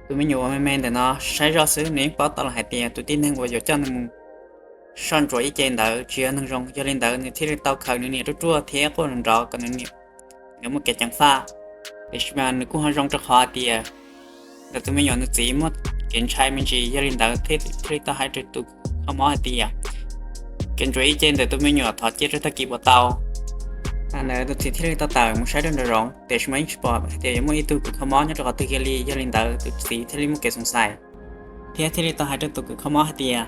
Tus me nyuam uas me me ntawm no saib zoj xwb nws yeej paub tau los hais tias tus tib neeg uas yuav coj nws mus soj ntsuam ib ce ntawd tsis yog neeg zoo, yog li ntawd nws thiaj li tau khaws nws niam ruaj ruaj thiab quaj nrov nrov kom nws niam nkawd muaj kev ceev faj. Tiam sis mas nws kuj ho zoo rau qhov hais tias ntawm tus me nyuam nws txiv muaj kev ntshai me ntsis, yog li ntawd thiaj li tau hais rau tus kws kho mob hais tias kev ntsuam ib ce ntawm tus me nyuam thov cia rau tag kis puas tau. Thaum ntawd tus txiv thiaj li tau tawm mus saib rau nraum zoov, tiam sis mas yeej tsis pom hais tias yuav muaj ib tug kws kho mob nyob rau qhov twg kiag li. Yog li ntawd tus txiv thiaj li muaj kev xoom xais thiab thiaj li tau hais rau tus kws kho mob hais tias,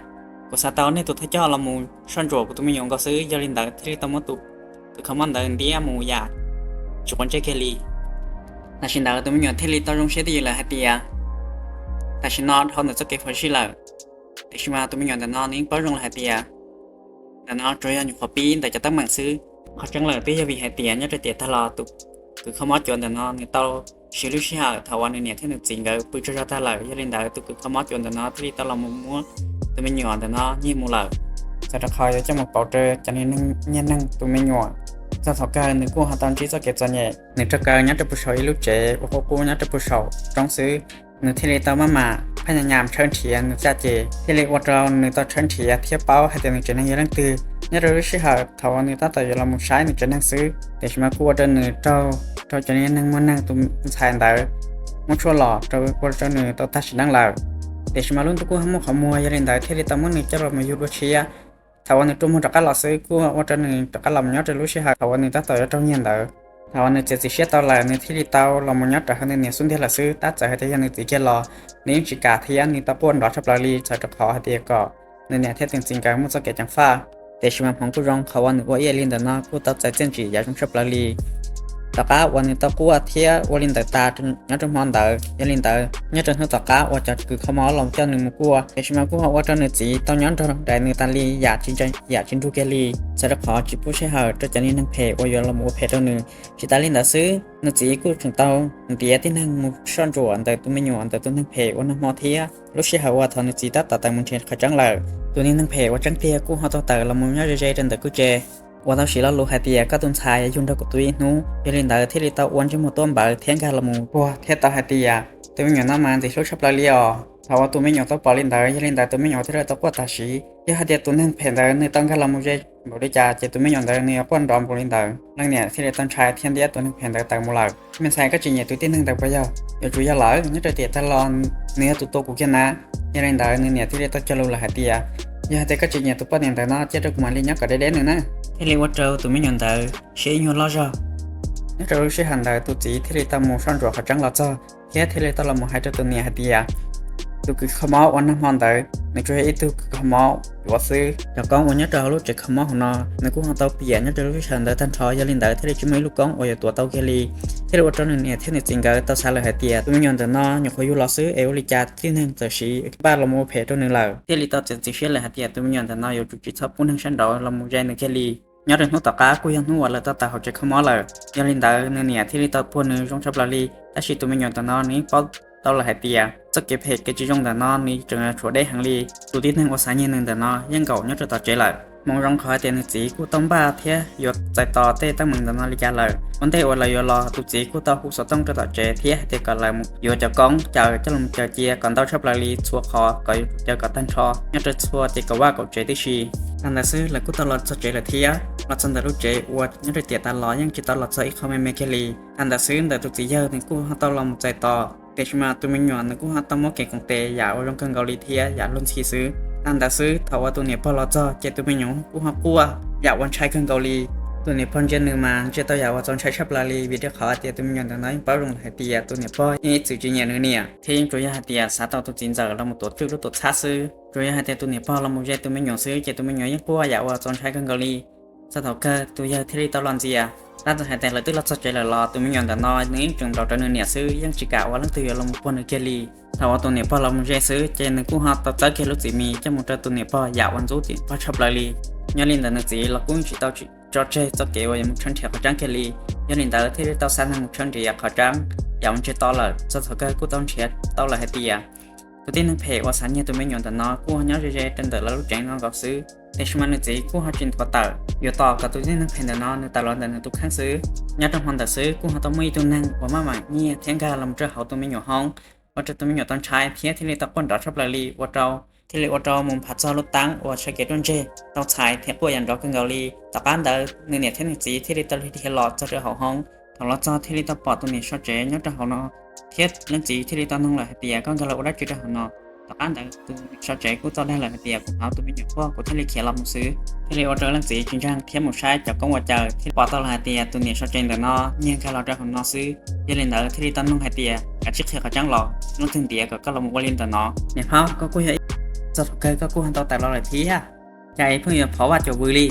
kuv xav tau nej tus thawj coj los mus soj ntsuam kuv tus me nyuam nkaus xwb. Yog li ntawd thiaj li tau muab tus kws kho mob ntawd ntiab mus yam tsis quav ntsej kiag li. Tam sim ntawd tus me nyuam thiaj li tau zoo siab twj ywm lawm hais tias tam sim no dhau ntawm txoj kev phom sij lawm. Tiam sis mas tus me nyuam ntawm no nws yeej paub zoo lawm hais tias ntawm no tsuas yog nyuam qhuav pib ntawm cov teeb meem xwb. Qhov tseeb lawm twb yog vim hais tias nyob rau tiam tag los tus kws kho mob cuav ntawm no nws tau siv lub sij hawm thaum uas nws niam thiab nws txiv nkawd pw tsaug zog tag lawm. Yog li ntawd tus kws kho mob cuav ntawm no thiaj li tau los mus muab tus me nyuam ntawm no nyiag mus lawm, txawm rau qhov yuav coj mus pauv rau cov niag neeg tus me nyuam. Txog thaum kawg nws kuj ho tau ntsib txoj kev txom nyem, nws raug kaw nyob rau puag saum ib lub tsev uas qub qub nyob rau puag saum roob xwb. Nws thiaj li tau maj mam phaj nyas nyas tshawb nrhiav nws caj ces thiaj li ua rau nws tau tshawb nrhiav thiab paub hais tias nws tsev neeg yog leej twg. Nyob rau lub sij hawm thaum uas nws tab tom yuav los mus saib nws tsev neeg xwb, tiam sis mas kuj ua rau nws raug rau cov niag neeg muag neeg tus ntxhais ntawd muab tshuaj los rau ua rau nws tau tag sim neej lawm. Tiam sis mas lub ntuj kuj muaj qhov muag, yog li ntawd thiaj li tau muab nws coj los mus yug dua tshiab. Thaum uas nws rua muag rov qab los xwb kuj ua rau nws rov qab los nyob rau lub sij hawm thaum uas nws tab tom yuav raug nyiag ntawd. Thaum uas nws txiav txim siab tau lawm nws thiaj li tau los mus nyob rau hauv nws niam xub ntiag lawm xwb. Tab txawm hais tias yog nws txiv kiag los nws yeej tsis kam thiab nws tau quaj nrov tshaj plaws li txawm rau qhov hais tias kom nws niam thiab tus txiv nkawd muaj txoj kev ceev faj. Tiam sis mas hmoov kuj zoo qhov uas nws ua ib yam li ntawm no kuj tau txais txiaj ntsig yav zoo tshaj plaws li. Tom qab uas nws tau quaj thiab ua li ntawd tas nyob rau hmo ntawd, yog li ntawd nyob rau hnub tom qab uas cov kws kho mob los coj nws mus kuaj, tiam sis mas kuj ho ua rau nws txiv tau nyob nrog nraim nws tas li yam tsis nrug kiag li, txawm rau qhov tsis pub sij hawm rau cov niag neeg phem uas yuav los ua phem rau nws. Tsis tas li ntawd xwb, nws txiv kuj tseem tau ntiav tib neeg mus soj ntsuam ntawm tus me nyuam ntawm tus neeg phem uas nag hmo thiab. Lub sij hawm uas thaum nws txiv tab tom tawm mus nrhiav qhov tseeb lawm, tus niag neeg phem uas tseeb tiag kuj ho tau tawm los mus nyob ze ze rau ntawm kuv tsev uas tau siv lo lus hais tias koj tus ntxhais yug nrog kuv tus ib hnub. Yog li ntawd thiaj li tau ua ntsej muag tuab npawv thiab nkag los mus puag thiab tau hais tias tus me nyuam no mas ntxim hlub tshaj plaws li os. Thaum uas tus me nyuam tau pom li ntawd, yog li ntawd tus me nyuam thiaj li tau quaj tam sim. Yog hais tias tus neeg phem ntawd nws tau nkag los mus ze npaum li cas ces tus me nyuam ntawd nws yuav quaj nrov npaum li ntawd. Leej niam thiaj li tau ntshai thiab ntiab tus neeg phem ntawd tawm mus lawm. Me ntxhais, koj tsis nyiam tus tib neeg ntawd puas yog? Yuav tsum yog lawm, nyob rau tiam tag los nws yog tus tua kuv kiag na. Yog li ntawd nws niam thiaj li tau cog lus lawm hais tias, yog hais tias koj tsis nyiam tus poj niam ntawd no cia rau kuv mam li nyob kom deb deb nws na. Thiaj li ua rau tus me nyuam ntawd siab ib nyuag loj zog. Nyob rau lub sij hawm ntawd tus txiv thiaj li tau mus soj ntsuam qhov tseeb los txog thiab thiaj li tau los mus hais rau tus niam hais tias tus kws kho mob uas nag hmo ntawd nws tsuas yog ib tug kws kho mob yuav xwb. Cov koob uas nyob rau hauv lub tsev kho mob hauv no nws kuj ho tau piam nyob rau lub sij hawm ntawd tag nrho, yog li ntawd thiaj li tsis muaj ib lub koob uas yuav tuav tau kiag li. Thiaj li ua rau nws niam thiab nws txiv nkawd tau xav lawm hais tias tus me nyuam ntawm no nyuam qhuav yug los xwb es ua li cas tib neeg txawm siv npaj los mus ua phem rau nws lawm. Thiaj li tau txiav txim siab lawm hais tias tus me nyuam ntawm no yuav tsum tsis txhob pub neeg sab nraud los mus ze nws kiag li. Nyob rau hnub tom qab kuj yog hnub uas lawv tau tawm hauv tsev kho mob lawm, yog li ntawd nws niam thiaj li tau puag nws zoo tshaj plaws li. Tab sis tus me nyuam ntawm no nws yeej paub tau lawm hais tias txoj kev phem kev tsis zoo ntawm no nws tseem tshuav deb heev li. Tus tib neeg uas xav nyiag nws ntawm no yeej nkaum nyob rau tom tsev lawm. Hmoov zoo qhov hais tias nws txiv kuj tau npaj thiab yuav txais tos tej teeb meem ntawm no li cas lawm. Ua ntej uas lawv yuav los tus txiv kuj tau hu xov tooj rau tom tsev thiab hais tias kom lawv yuav cov koob caws coj los caws cia kom ntau tshaj plaws li txhua qhov kom yuav tsum caws kom tag nrho nyob rau txhua ces kaum vaj kaum tsev tib si. Thaum ntawd xwb lawv kuj tau los txog tsev lawm thiab. Los txog ntawm lub tsev uas nyob rau tiam tas los yeej tsis tau los txog ib qho me me kiag li. Thaum ntawd xwb ntawm tus txiv yawg nws kuj ho tau los mus txais tos, tiam sis mas tus me nyuam nws kuj ho tau muab kev koom tes yam uas zoo kawg nkaus li thiab yam luag ntxhi xwb. Thaum ntawd xwb thaum uas tus niam pog los txog ces tus me nyuam kuj ho quaj yam uas ntshai kawg nkaus li. Tus niam pog ntsia nws mas ntsia tau yam uas txaus ntshai tshaj plaws li, vim rau qhov hais tias tus me nyuam ntawm no yeej paub zoo lawm hais tias tus niam pog yeej ib txwm tsis nyiam nws niam thiab yeej tsuas yog hais tias xav tau tus txiv ntxawm los mus tuav tswj lub tuam txhab xwb. Tsuas yog hais tias tus niam pog los mus ze tus me nyuam xwb ces tus me nyuam yeej quaj yam uas txaus ntshai kawg nkaus li. Txog thaum kawg tus yawg thiaj li tau los ntxias. Tab txawm hais tias lawv twb los txog tsev lawm los tus me nyuam ntawm no nws yeej tseem nraum rau nws niam xwb, yeej tsis kam uas leej twg yuav los mus puag nws kiag li. Thaum uas tus niam pog los mus ze xwb ces nws kuj ho tau txawb kiag lub txiv mis coj mus rau tus niam pog yam uas ntxub tus niam pog tshaj plaws li. Nyob li ntawd nws txiv los kuj tsis tau tso tseg txoj kev uas yuav mus tshawb nrhiav qhov tseeb kiag li. Yog li ntawd thiaj li tau xa neeg mus tshawb nrhiav qhov tseeb yam uas ntseg to lawm. Txog thaum kawg kuj tau nrhiav tau lawm hais tias tus tib neeg phem uas xav nyiag tus me nyuam ntawm no kuj nyob ze ze rau ntawm lawv lub tsev no nkaus xwb. Tiam sis mas nws txiv kuj ho tsis nthuav tawm, yuav tos kom tus tib neeg phem ntawm no nws tawm los ntawm nws tus kheej xwb. Nyob rau hmo ntawd xwb kuj ho tau muaj ib tug neeg uas maj mam nyiag thiab nkag los rau hauv tus me nyuam hoob, ua rau tus me nyuam tau ntshai thiab thiaj li tau quaj nrov tshaj plaws li, ua rau thiaj li ua rau mus nphav txog lub teeb uas sawv kev ruaj ntseg tau txhais thiab quaj yam nrov kawg nkaus li. Tom qab ntawd nws niam thiab nws txiv thiaj li tau dhia los txog rau hauv hoob. Thaum los txog thiaj li tau pom tus niam sov tsev nyob rau hauv no, thiab leej txiv thiaj li tau noog lawm hais tias, koj nkag los ua dab tsi rau hauv no? Tom qab ntawd tus niam sov tsev kuj tau dag lawm hais tias, kuv hnov tus me nyuam quaj kuv thiaj li khiav los mus xwb. Thiaj li ua rau leej txiv tsis ntseeg thiab mus saib cov koob ua caws thiaj pom tau lawm hais tias tus niam sov tsev ntawm no nyiag nkag los rau hauv no xwb. Yog li ntawd thiaj li tau noog hais tias, kav tsij qhia qhov tseeb los, leej twg ntiav kom koj los mus ua li ntawm no? Niam hlob, koj kuj yog ib txog thaum kawg koj kuj ho tau tawm los lawm thiab, cas es pheej yuav phov vaj cuam vwm li?